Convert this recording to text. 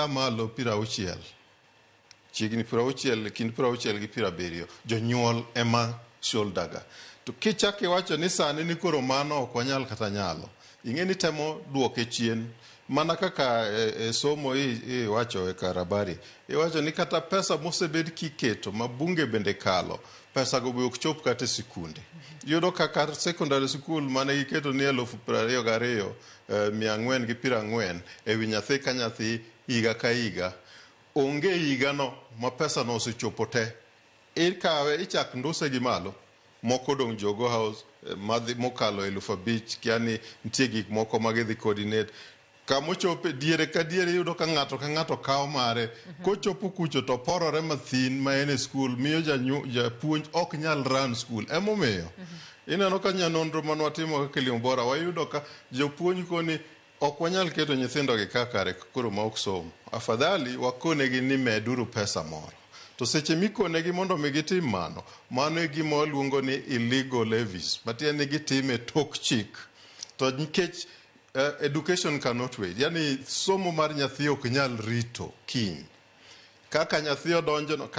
60, chiegni 60, kind 60 gi 70 jonyuol ema shoulder ga. To kichak iwacho ni sani ni koro mano ok wanyal kata nyalo, ing'e ni temo duoke chien. Mana kaka e somo iwacho e kar habari, iwacho ni kata pesa mosebed kiketo ma bunge bende kalo, pesa go be ok chop kata e sikunde. Iyudo ka kar secondary school mane giketo ni 22,440 e wi nyathi ka nyathi higa ka higa, onge higano ma pesa no osechopo te. Ikawe ichak nduse gi malo, moko odong' Jogoo House, madhi mokalo 5,000, kia ni nitie gik moko ma gidhi coordinate. Kamochope diere ka diere iyudo ka ng'ato ka ng'ato kawo mare. Kochopo kucho to porore mathin ma en e skul miyo japuonj ok nyal run skul. Emomiyo ineno ka nyanonro mane watimo kaka Elimu Bora wayudo ka jopuonj koni ok wanyal keto nyithindo gi ka kare koro ma ok som. Afadhali wakonegi ni meduru pesa moro. To seche mikonegi mondo mi gitim mano, mano e gima waluongo ni illegal levies. Matiende ni gitime tok chik. To nikech education cannot wait. Yani somo mar nyathi ok nyal rito kiny. Kaka nyathi odonjo no,